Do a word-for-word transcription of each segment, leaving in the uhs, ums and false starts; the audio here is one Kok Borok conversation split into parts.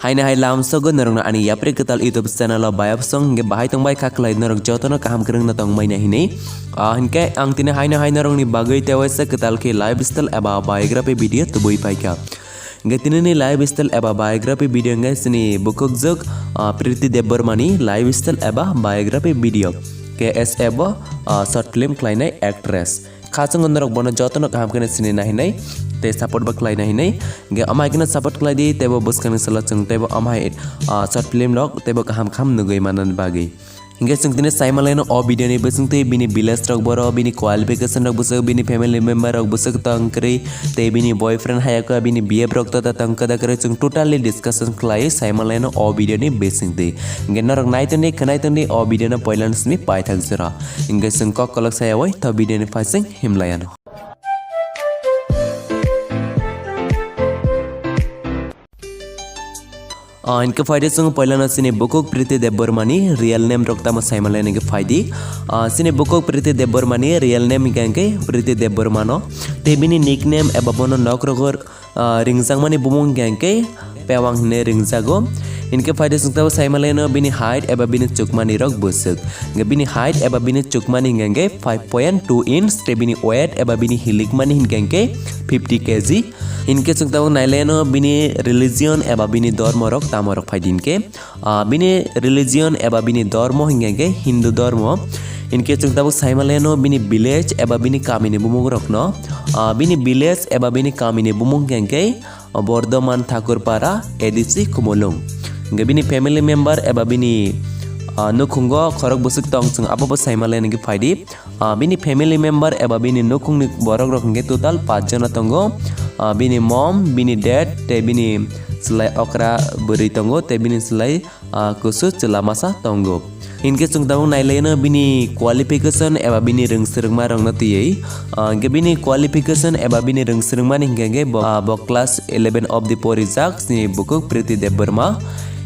Haino hai lamsogo norokno ani yapri kwtal YouTube channel o bayapsong hwnkhe bahai tongbai kha khlai norok jotono kaham kwrwngno tongmani hinwi. Ah, hinkhe ang tini haino hai norokni bagwi tewaisa kwtal khe lifestyle eba biography video tubui paikha. Hwnkhe tinini lifestyle eba biography video hwnkhe chini bukhukjwk, ah, Priti Debbarmani lifestyle eba biography video. K S A bo, ah, short film khlainai actress. Khachungo norok bono jotono kaham kheno sini nahinai tei support bo khlai nahinai. Hwnkhe amai kheno support khlai di, teibo bwskangni salo chwng teibo amai, ah, short film rok teibo kaham kaham nugwi manani bagwi. Hwnkhe chwng tini saimalaino o video ni bisingtwi bini village rok boro, bini qualification rok bwswk, bini family member rok bwswk tong kwrwi, tei bini boyfriend hayakha bini B F rok tota tong kwda kwrwi chwng totally discussion khlai saimalaino o video ni bisingtwi. Hwnkhe norok naitoni khwnaitoni o video no poilani simi paithak jora. Hwnkhe chwng kok kolok sayawai tho video ni phaising himlaiano. Ah, hwnkhe phaidi chwng poilano chini bukhuk Priti Debbarmani real name rok tamo saimalaino hwnkhe phaidi. Ah, chini bukhuk Priti Debbarmani real name hwnkhe hwnkhe Priti Debbarmano. Tei bini nickname eba bono nok rogo, ah, ringjakmani bumung hwnkhe hwnkhe Pewang hinwi ringjago. Hwnkhe phaidi chwng tamo saimalaino bini height eba bini chukmani rok bwswk. Hwnkhe bini height eba bini chukmani hwnkhe hwnkhe five point two inch tei bini weight eba bini hilikmani hwnkhe hwnkhe fifty K G. Hwnkhe chwng tabuk nailaino bini religion eba bini dormo rok tamo rok phaidi hwnkhe, ah, bini religion eba bini dormo hwnkhe hwnkhe Hindu dormo. Hwnkhe chwng tabuk saimalaino bini village eba bini kamini bumung rokno, ah, bini village eba bini kamini bumung hwnkhe hwnkhe Bordoman Thakurpara A D C Khumulwng. Hwnkhe bini family member eba bini, ah, nukhungo khorok bwswk tong chwng abobo saimalaino hwnkhe phaidi. Ah, bini family member eba bini nukhungni borok rok hwnkhe total paanch jona tongo. Ah, bini mom, bini dad tei bini chwlai okra bwrwi tongo tei bini chwlai, ah, kusu chwla masa tongo. Hinkhe chwng tabuk nailaino bini qualification eba bini rwng swrwngma rokno twiwi. Ah, hwnkhe bini qualification eba bini rwng swrwngmani hwnkhe hwnkhe bo, ah, bo class eleven obdi porijak chini bukhuk Priti Debbarma.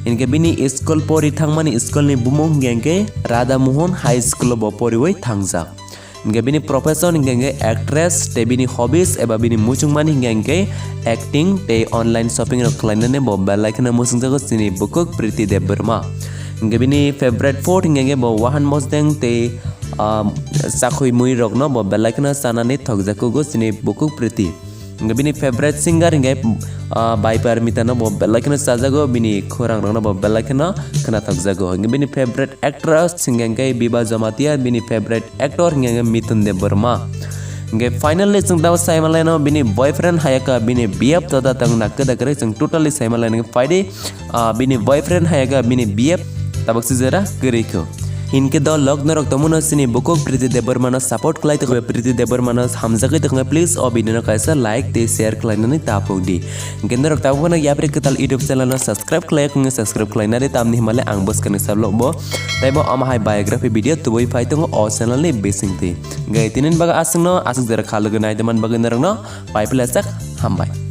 Hinkhe bini school pori thangmani school ni bumung hwnkhe hwnkhe Radha Mohan High School o bo poriwi thangjak. Hwnkhe bini profession hwnkhe hwnkhe actress tei bini hobbies eba bini muchungmani hwnkhe hwnkhe acting tei online shopping rok khlainani bo belai kheno muchungjago chini bukhuk Priti Debbarma. Hwnkhe bini favorite food hwnkhe hwnkhe bo wahan mosdeng tei, ah, chakhwi mui rokno bo belai kheno chanani thokjakugo chini bukhuk Priti. Hwnkhe bini favorite singer hwnkhe, ah, Bai Parmita no bo belai kheno chajago, bini khorang rokno bo belai kheno khnathokjago. Hwnkhe bini favorite actress hwnkhe hwnkhe Biba Jamatia, bini favorite actor hwnkhe hwnkhe Mithun Debbarma. Hwnkhe finally chwng tabuk saimalaino bini boyfriend hayakha bini B F tota tong na kwda kwrwi chwng totally saimalaino hwnkhe phaidi, ah, bini boyfriend hayakha bini B F tabuk sijera kwrwi kho. Hinkhe do lok norok tongmano chini bukhuk Priti Debbarmano support khlai tongkha, Priti Debbarmano hamjagwi tongkha, please o video no kaisa like tei share khlainani ta phuk di. Hinkhe norok tabuk phano yapri kwtal YouTube channel no subscribe khlai wngkha, subscribe khlainani tamni himale ang bwskangni sablo bo tei bo omo hai biography video tubui phai tongo o channel ni bisingtwi. Hinkhe tinin bagwi aswkno aswk jora kha logi nai tongmani bagwi norokno pai phlaisak hambai.